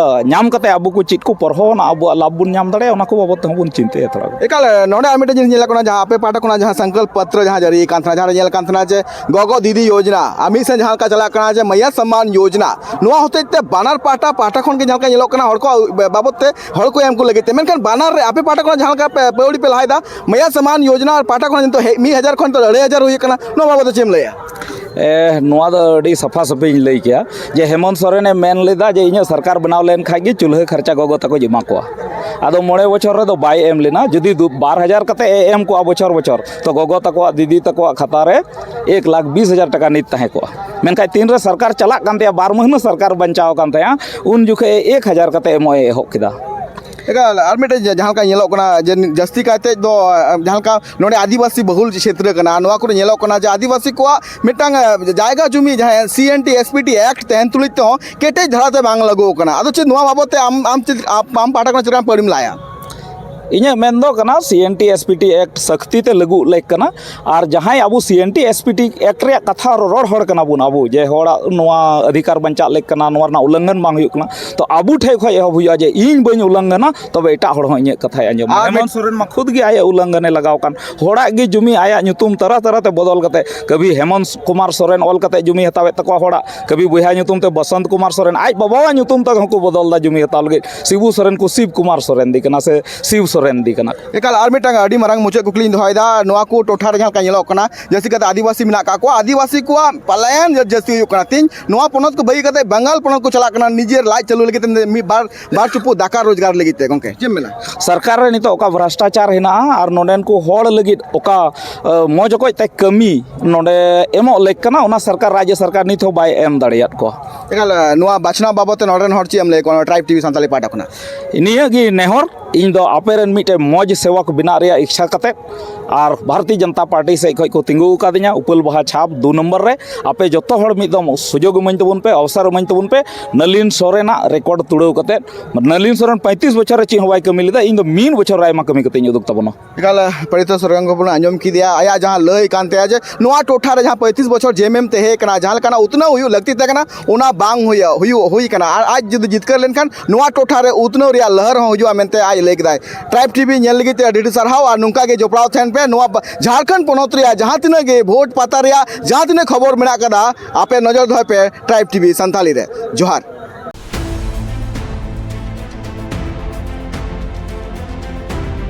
ᱧᱟᱢ ᱠᱟᱛᱮ ᱟᱵᱚ ᱠᱚ ᱪᱮᱫ ᱠᱚ ᱯᱚᱨᱦᱚᱱᱟ ᱟᱵᱚᱣᱟᱜ ᱞᱟᱵᱷ ᱵᱚᱱ ᱧᱟᱢ ᱫᱟᱲᱮᱭᱟᱜᱼᱟ, ᱚᱱᱟ ᱠᱚ ᱵᱟᱵᱚᱫ ᱛᱮᱦᱚᱸ ᱵᱚᱱ ᱪᱤᱱᱛᱟᱹᱭᱟ ᱛᱷᱚᱲᱟ ᱜᱟᱱ᱾ ᱮᱠᱟᱞ, ᱱᱚᱰᱮ ᱟᱨ ᱢᱤᱫᱴᱮᱱ ᱡᱤᱱᱤᱥ ᱧᱮᱞᱚᱜ ᱠᱟᱱᱟ, ᱡᱟᱦᱟᱸ ᱟᱯᱮ ᱯᱟᱦᱴᱟ ᱠᱷᱚᱱᱟᱜ ᱡᱟᱦᱟᱸ ᱥᱚᱝᱠᱚᱞᱯ ᱯᱚᱛᱨᱚ ᱡᱟᱦᱟᱸ ᱡᱟᱹᱨᱤ ᱠᱟᱱ ᱛᱟᱦᱮᱱᱟ, ᱡᱟᱦᱟᱸ ᱨᱮ ᱧᱮᱞ ᱠᱟᱱ ᱛᱟᱦᱮᱱᱟ ᱡᱮ ᱜᱚᱜᱚ ᱫᱤᱫᱤ ᱭᱳᱡᱽᱱᱟ, ᱟᱨ ᱢᱤᱫ ᱥᱮᱫ ᱡᱟᱦᱟᱸ ᱞᱮᱠᱟ ᱪᱟᱞᱟᱜ ᱠᱟᱱᱟ ᱡᱮ ᱢᱟᱭᱟ ᱥᱚᱢᱢᱟᱱ ᱭᱳᱡᱽᱱᱟ, ᱱᱚᱣᱟ ᱦᱚᱛᱮᱡ ᱛᱮ ᱵᱟᱱᱟᱨ ᱯᱟᱦᱴᱟ, ᱯᱟᱦᱴᱟ ᱠᱷᱚᱱ ᱜᱮ ᱡᱟᱦᱟᱸ ᱞᱮᱠᱟ ᱧᱮᱞᱚᱜ ᱠᱟᱱᱟ, ᱦᱚᱲ ᱠᱚ ᱵᱟᱵᱚᱫ ᱛᱮ ᱦᱚᱲ ᱠᱚ ᱮᱢ ᱠᱚ ᱞᱟᱹᱜᱤᱫ ᱛᱮ, ᱢᱮᱱᱠᱷᱟᱱ ᱵᱟᱱᱟᱨ ᱨᱮ ᱟᱯᱮ ᱯᱟᱦᱴᱟ ᱠᱷᱚᱱᱟᱜ ᱡᱟᱦᱟᱸ ᱞᱮᱠᱟ ᱯᱮ ᱯᱟᱹᱣᱲᱤ ᱯᱮ ᱞᱟᱦᱟᱭᱮᱫᱟ, ᱢᱟᱭᱟ ᱥᱚᱢᱢᱟᱱ ᱭᱳᱡᱽᱱᱟ ᱟᱨ ᱯᱟᱦᱴᱟ ᱠᱷᱚᱱᱟᱜ ᱱᱤᱛᱚᱜ ᱦᱮᱡ ᱢᱤᱫ ᱦᱟᱡᱟᱨ ᱠᱷᱚᱱ ᱱᱤᱛᱚᱜ ᱟᱹᱲᱟᱹᱭ ᱦᱟᱡᱟᱨ ᱦᱩᱭ ᱟᱠᱟᱱᱟ, ᱱᱚᱣᱟ ᱵᱟᱵᱚᱫ ᱛᱮ ᱪᱮᱫ ᱮᱢ ᱞᱟᱹᱭᱟ? ᱮ, ᱱᱚᱣᱟ ᱫᱚ ᱟᱹᱰᱤ ᱥᱟᱯᱷᱟ ᱥᱟᱹᱯᱷᱤᱧ ᱞᱟᱹᱭ ᱠᱮᱭᱟ ᱡᱮ ᱦᱮᱢᱚᱱᱛ ᱥᱚᱨᱮᱱᱮ ᱢᱮᱱ ᱞᱮᱫᱟ ᱡᱮ ᱤᱧᱟᱹᱜ ᱥᱚᱨᱠᱟᱨ ᱵᱮᱱᱟᱣ ᱞᱮᱱ ᱠᱷᱟᱡ ᱜᱮ ᱪᱩᱞᱦᱟᱹ ᱠᱷᱚᱨᱪᱟ ᱜᱚᱜᱚ ᱛᱟᱠᱚᱧ ᱮᱢᱟ ᱠᱚᱣᱟ᱾ ᱟᱫᱚ ᱢᱚᱬᱮ ᱵᱚᱪᱷᱚᱨ ᱨᱮᱫᱚ ᱵᱟᱭ ᱮᱢ ᱞᱮᱱᱟ᱾ ᱡᱩᱫᱤ ᱫᱩ-, ᱵᱟᱨ ᱦᱟᱡᱟᱨ ᱠᱟᱛᱮ ᱮ ᱮᱢ ᱠᱚᱜᱼᱟ ᱵᱚᱪᱷᱚᱨ ᱵᱚᱪᱷᱚᱨ, ᱛᱚ ᱜᱚᱜᱚ ᱛᱟᱠᱚᱣᱟᱜ, ᱫᱤᱫᱤ ᱛᱟᱠᱚᱣᱟᱜ ᱠᱷᱟᱛᱟ ᱨᱮ ᱮᱠ ᱞᱟᱠᱷ ᱵᱤᱥ ᱦᱟᱡᱟᱨ ᱴᱟᱠᱟ ᱱᱤᱛ ᱛᱟᱦᱮᱸ ᱠᱚᱜᱼᱟ᱾ ᱢᱮᱱᱠᱷᱟᱱ ᱛᱤᱱ ᱨᱮ ᱥᱚᱨᱠᱟᱨ ᱪᱟᱞᱟᱜ ᱠᱟᱱ ᱛᱟᱭᱟ, ᱵᱟᱨ ᱢᱟᱹᱦᱱᱟᱹ ᱥᱚᱨᱠᱟᱨ ᱵᱟᱧᱪᱟᱣ ᱟᱠᱟᱱ ᱛᱟᱭᱟ, ᱩᱱ ᱡᱚᱠᱷᱮᱡ ᱮᱠ ᱦᱟᱡᱟᱨ ᱠᱟᱛᱮ ᱮᱢᱚᱜ ᱮ ᱮᱦᱚᱵ ᱠᱮᱫᱟ᱾ ᱮᱠᱟᱞ, ᱟᱨ ᱢᱤᱫᱴᱮᱡ ᱡᱟ-, ᱡᱟᱦᱟᱸ ᱞᱮᱠᱟ ᱧᱮᱞᱚᱜ ᱠᱟᱱᱟ ᱡᱮ ᱡᱟᱹᱥᱛᱤ ᱠᱟᱭᱛᱮ ᱫᱚ, ᱟ, ᱡᱟᱦᱟᱸ ᱞᱮᱠᱟ ᱱᱚᱰᱮ ᱟᱹᱫᱤᱵᱟᱹᱥᱤ ᱵᱚᱦᱩᱞ ᱪᱷᱮᱛᱨᱚ ᱠᱟᱱᱟ, ᱱᱚᱣᱟ ᱠᱚᱨᱮ ᱧᱮᱞᱚᱜ ᱠᱟᱱᱟ ᱡᱮ ᱟᱹᱫᱤᱵᱟᱹᱥᱤ ᱠᱚᱣᱟᱜ ᱢᱤᱫᱴᱟᱝ, ᱟ, ᱡᱟᱭᱜᱟ ᱡᱩᱢᱤ ᱡᱟᱦᱟᱸ C N T S P T act ᱛᱟᱦᱮᱱ ᱛᱩᱞᱩᱡ ᱛᱮᱦᱚᱸ ᱠᱮᱴᱮᱡ ᱫᱷᱟᱨᱟ ᱛᱮ ᱵᱟᱝ ᱞᱟᱹᱜᱩ ᱟᱠᱟᱱᱟ᱾ ᱟᱫᱚ ᱪᱮᱫ ᱱᱚᱣᱟ ᱵᱟᱵᱚᱫ ᱛᱮ ᱟᱢ, ᱟᱢ ᱪᱮᱫ, ᱟᱢ, ᱟᱢ ᱯᱟᱦᱴᱟ ᱠᱷᱚᱱ ᱪᱮᱫ ᱞᱮᱠᱟᱢ ᱯᱟᱹᱲᱤᱢ ᱞᱟᱭᱟ? ᱤᱧᱟᱹᱜ ᱢᱮᱱ ᱫᱚ ᱠᱟᱱᱟ, C N T S P T act ᱥᱟᱹᱠᱛᱤ ᱛᱮ ᱞᱟᱹᱜᱩ ᱞᱮᱠ ᱠᱟᱱᱟ᱾ ᱟᱨ ᱡᱟᱦᱟᱸᱭ ᱟᱵᱚ C N T S P T act ᱨᱮᱭᱟᱜ ᱠᱟᱛᱷᱟ ᱨᱚ-, ᱨᱚᱲ ᱦᱚᱲ ᱠᱟᱱᱟ ᱵᱚᱱ ᱟᱵᱚ, ᱡᱮ ᱦᱚᱲᱟᱜ ᱱᱚᱣᱟ ᱚᱫᱷᱤᱠᱟᱨ ᱵᱟᱧᱪᱟᱜ ᱞᱮᱠ ᱠᱟᱱᱟ, ᱱᱚᱣᱟ ᱨᱮᱱᱟᱜ ᱩᱞᱞᱚᱝᱜᱷᱚᱱ ᱵᱟᱝ ᱦᱩᱭᱩᱜ ᱠᱟᱱᱟ, ᱛᱚ ᱟᱵᱚ ᱴᱷᱮᱡ ᱠᱷᱚᱡ ᱮᱦᱚᱵ ᱦᱩᱭᱩᱜᱼᱟ ᱡᱮ ᱤᱧ ᱵᱟᱹᱧ ᱩᱞᱞᱚᱝᱜᱷᱚᱱᱟ, ᱛᱚᱵᱮ ᱮᱴᱟᱜ ᱦᱚᱲ ᱦᱚᱸ ᱤᱧᱟᱹᱜ ᱠᱟᱛᱷᱟᱭ ᱟᱸᱡᱚᱢᱟ᱾ ᱟᱨ ᱦᱮᱢᱚᱱᱛ ᱥᱚᱨᱮᱱ ᱢᱟ ᱠᱷᱩᱫ ᱜᱮ ᱟᱭᱟᱜ ᱩᱞᱞᱚᱝᱜᱷᱚᱱᱮ ᱞᱟᱜᱟᱣ ᱠᱟᱱ, ᱦᱚᱲᱟᱜ ᱜᱮ ᱡᱩᱢᱤ ᱟᱭᱟᱜ ᱧᱩᱛᱩᱢ ᱛᱟᱨᱟ ᱛᱟᱨᱟ ᱛᱮ ᱵᱚᱫᱚᱞ ᱠᱟᱛᱮ, ᱠᱟᱹᱵᱷᱤ ᱦᱮᱢᱚᱱᱛ ᱠᱩᱢᱟᱨ ᱥᱚᱨᱮᱱ ᱚᱞ ᱠᱟᱛᱮ ᱡᱩᱢᱤ ᱦᱟᱛᱟᱣᱮᱫ ᱛᱟᱠᱚᱣᱟ ᱦᱚᱲᱟᱜ, ᱠᱟᱹᱵᱷᱤ ᱵᱚᱭᱦᱟ ᱧᱩᱛᱩᱢ ᱛᱮ ᱵᱚᱥᱚᱱᱛ ᱠᱩᱢᱟᱨ ᱥᱚᱨᱮᱱ, ᱟᱡ ᱵᱟᱵᱟᱣᱟᱜ ᱧᱩᱛᱩᱢ ᱛᱮ ᱦᱚᱸᱠᱚ ᱵᱚᱫᱚᱞ ᱮᱫᱟ ᱡᱩᱢᱤ ᱦᱟᱛᱟᱣ ᱞᱟᱹᱜᱤᱫ, ᱥᱤᱵᱩ ᱥᱚᱨᱮᱱ ᱠᱚ ᱥᱤᱵ ᱠᱩᱢᱟᱨ ᱥᱚᱨᱮᱱ ᱫᱤ ᱠᱟᱱᱟ ᱥᱮ ᱥᱤᱵ ᱥᱚᱨᱮᱱ ᱫᱤ ᱠᱟᱱᱟ᱾ ᱮᱠᱟᱞ, ᱟᱨ ᱢᱤᱫᱴᱟᱝ ᱟᱹᱰᱤ ᱢᱟᱨᱟᱝ ᱢᱩᱪᱟᱹᱫ ᱠᱩᱠᱞᱤᱧ ᱫᱚᱦᱚᱭᱮᱫᱟ᱾ ᱱᱚᱣᱟ ᱠᱚ ᱴᱚᱴᱷᱟ ᱨᱮ ᱡᱟᱦᱟᱸ ᱞᱮᱠᱟ ᱧᱮᱞᱚᱜ ᱠᱟᱱᱟ, ᱡᱟᱹᱥᱛᱤ ᱠᱟᱛᱮ ᱟᱹᱫᱤᱵᱟᱹᱥᱤ ᱢᱮᱱᱟᱜ ᱟᱠᱟᱫ ᱠᱚᱣᱟ, ᱟᱹᱫᱤᱵᱟᱹᱥᱤ ᱠᱚᱣᱟᱜ ᱯᱟᱞᱟᱭᱟᱱ ᱡᱟ-, ᱡᱟᱹᱥᱛᱤ ᱦᱩᱭᱩᱜ ᱠᱟᱱᱟ᱾ ᱛᱮᱦᱮᱧ ᱱᱚᱣᱟ ᱯᱚᱱᱚᱛ ᱠᱚ ᱵᱟᱹᱜᱤ ᱠᱟᱛᱮ ᱵᱟᱝᱜᱟᱞ ᱯᱚᱱᱚᱛ ᱠᱚ ᱪᱟᱞᱟᱜ ᱠᱟᱱᱟ, ᱱᱤᱡᱮᱨ ᱞᱟᱡ ᱪᱟᱹᱞᱩ ᱞᱟᱹᱜᱤᱫ ᱛᱮ, ᱢᱤᱫ ᱵᱟᱨ, ᱵᱟᱨ ᱪᱩᱯᱩᱫ ᱫᱟᱠᱟ ᱨᱳᱡᱽᱜᱟᱨ ᱞᱟᱹᱜᱤᱫ ᱛᱮ᱾ ᱜᱚᱢᱠᱮ, ᱪᱮᱫ ᱮᱢ ᱢᱮᱱᱟ? ᱥᱚᱨᱠᱟᱨ ᱨᱮ ᱱᱤᱛᱚᱜ ᱚᱠᱟ ᱵᱷᱨᱟᱥᱴᱟᱪᱟᱨ ᱦᱮᱱᱟᱜᱼᱟ ᱟᱨ ᱱᱚᱰᱮᱱ ᱠᱚ ᱦᱚᱲ ᱞᱟᱹᱜᱤᱫ ᱚᱠᱟ, ᱮ, ᱢᱚᱡᱽ ᱚᱠᱚᱡ ᱛᱮ ᱠᱟᱹᱢᱤ ᱱᱚᱰᱮ ᱮᱢᱚᱜ ᱞᱮᱠ ᱠᱟᱱᱟ, ᱚᱱᱟ ᱥᱚᱨᱠᱟᱨ, ᱨᱟᱡᱽᱡᱚ ᱥᱚᱨᱠᱟᱨ ᱱᱤᱛ ᱦᱚᱸ ᱵᱟᱭ ᱮᱢ ᱫᱟᱲᱮᱭᱟᱫ ᱠᱚᱣᱟ᱾ ᱮᱠᱟᱞ, ᱱᱚᱣᱟ ᱵᱟᱪᱷᱱᱟᱣ ᱵᱟᱵᱚᱫ ᱛᱮ ᱱᱚᱰᱮᱱ ᱦᱚᱲ ᱪᱮᱫ ᱮᱢ ᱞᱟᱹᱭ ᱟᱠᱚᱣᱟ, ᱱᱚᱣᱟ ᱴᱨᱟᱭᱤᱵᱽ ᱴᱤᱵᱷᱤ ᱥᱟᱱᱛᱟᱲᱤ ᱯᱟᱦᱴᱟ ᱠᱷᱚᱱᱟᱜ? ᱱᱤᱭᱟᱹ ᱜᱮ ᱱᱮᱦᱚᱨ, ᱤᱧ ᱫᱚ ᱟᱯᱮ ᱨᱮᱱ ᱢᱤᱫᱴᱮᱱ ᱢᱚᱡᱽ ᱥᱮᱵᱚᱠ ᱵᱮᱱᱟᱜ ᱨᱮᱭᱟᱜ ᱤᱪᱪᱷᱟ ᱠᱟᱛᱮ ᱟᱨ ᱵᱷᱟᱨᱚᱛᱤᱭᱚ ᱡᱚᱱᱚᱛᱟ ᱯᱟᱨᱴᱤ ᱥᱮᱫ ᱠᱷᱚᱱ ᱠᱚ ᱛᱤᱸᱜᱩ ᱟᱠᱟᱫᱤᱧᱟ ᱩᱯᱟᱹᱞ ᱵᱟᱦᱟ ᱪᱷᱟᱯ ᱫᱩ ᱱᱚᱢᱵᱚᱨ ᱨᱮ᱾ ᱟᱯᱮ ᱡᱚᱛᱚ ᱦᱚᱲ ᱢᱤᱫ ᱫᱚᱢ ᱥᱩᱡᱳᱜᱽ ᱤᱢᱟᱹᱧ ᱛᱟᱵᱚᱱ ᱯᱮ, ᱚᱵᱥᱚᱨ ᱤᱢᱟᱹᱧ ᱛᱟᱵᱚᱱ ᱯᱮ᱾ ᱱᱟᱹᱞᱤᱱ ᱥᱚᱨᱮᱱᱟᱜ ᱨᱮᱠᱚᱨᱰ ᱛᱩᱲᱟᱹᱣ ᱠᱟᱛᱮᱫ, ᱱᱟᱹᱞᱤᱱ ᱥᱚᱨᱮᱱ ᱯᱚᱸᱭᱛᱨᱤᱥ ᱵᱚᱪᱷᱚᱨ ᱨᱮ ᱪᱮᱫ ᱦᱚᱸ ᱵᱟᱭ ᱠᱟᱹᱢᱤ ᱞᱮᱫᱟ, ᱤᱧ ᱫᱚ ᱢᱤᱫ ᱵᱚᱪᱷᱚᱨ ᱨᱮ ᱟᱭᱢᱟ ᱠᱟᱹᱢᱤ ᱠᱟᱛᱮ ᱤᱧ ᱩᱫᱩᱜ ᱛᱟᱵᱚᱱᱟ᱾ ᱮᱠᱟᱞ, ᱯᱟᱨᱤᱛᱳᱥ ᱥᱚᱨᱮᱱ ᱜᱚᱢᱠᱮ ᱵᱚᱱ ᱟᱸᱡᱚᱢ ᱠᱮᱫᱮᱭᱟ, ᱟᱭᱟᱜ ᱡᱟᱦᱟᱸ ᱞᱟᱹᱭ ᱠᱟᱱ ᱛᱟᱭᱟ ᱡᱮ ᱱᱚᱣᱟ ᱴᱚᱴᱷᱟ ᱨᱮ ᱡᱟᱦᱟᱸ ᱯᱚᱸᱭᱛᱨᱤᱥ ᱵᱚᱪᱷᱚᱨ ᱡᱮ ᱮᱢ ᱮᱢ ᱛᱟᱦᱮᱸ ᱠᱟᱱᱟ, ᱡᱟᱦᱟᱸ ᱞᱮᱠᱟᱱᱟᱜ ᱩᱛᱱᱟᱹᱣ ᱦᱩᱭᱩᱜ ᱞᱟᱹᱠᱛᱤ ᱛᱟᱦᱮᱸ ᱠᱟᱱᱟ, ᱚᱱᱟ ᱵᱟᱝ ᱦᱩᱭᱩᱜ, ᱦᱩᱭᱩᱜ, ᱦᱩᱭ ᱠᱟᱱᱟ᱾ ᱟᱨ ᱟᱡ ᱡᱩᱫᱤ ᱡᱤᱛᱠᱟᱹᱨ ᱞᱮᱱᱠᱷᱟᱱ ᱱᱚᱣᱟ ᱴᱚᱴᱷᱟ ᱨᱮ ᱩᱛᱱᱟᱹᱣ ᱨᱮᱭᱟᱜ ᱞᱟᱦᱟᱨ ᱦᱚᱸ ᱦᱤᱡᱩᱜᱼᱟ ᱢᱮᱱᱛᱮ ᱟᱡ ᱞᱟᱹᱭ ᱠᱮᱫᱟᱭ᱾ ᱴᱨᱟᱭᱤᱵᱽ ᱴᱤᱵᱷᱤ ᱧᱮᱞ ᱞᱟᱹᱜᱤᱫ ᱛᱮ ᱟᱹᱰᱤ ᱟᱹᱰᱤ ᱥᱟᱨᱦᱟᱣ ᱟᱨ ᱱᱚᱝᱠᱟ ᱜᱮ ᱡᱚᱯᱲᱟᱣ ᱛᱟᱦᱮᱱ ᱯᱮ᱾ ᱱᱚᱣᱟ ᱵᱟ-, ᱡᱷᱟᱲᱠᱷᱚᱸᱰ ᱯᱚᱱᱚᱛ ᱨᱮᱭᱟᱜ ᱡᱟᱦᱟᱸ ᱛᱤᱱᱟᱹᱜ ᱜᱮ ᱵᱷᱳᱴ ᱯᱟᱛᱟ ᱨᱮᱭᱟᱜ ᱡᱟᱦᱟᱸ ᱛᱤᱱᱟᱹᱜ ᱠᱷᱚᱵᱚᱨ ᱢᱮᱱᱟᱜ ᱠᱟᱫᱟ, ᱟᱯᱮ ᱱᱚᱡᱚᱨ ᱫᱚᱦᱚᱭ ᱯᱮ ᱴᱨᱟᱭᱤᱵᱽ ᱴᱤᱵᱷᱤ ᱥᱟᱱᱛᱟᱞᱤ ᱨᱮ᱾ ᱡᱚᱦᱟᱨ᱾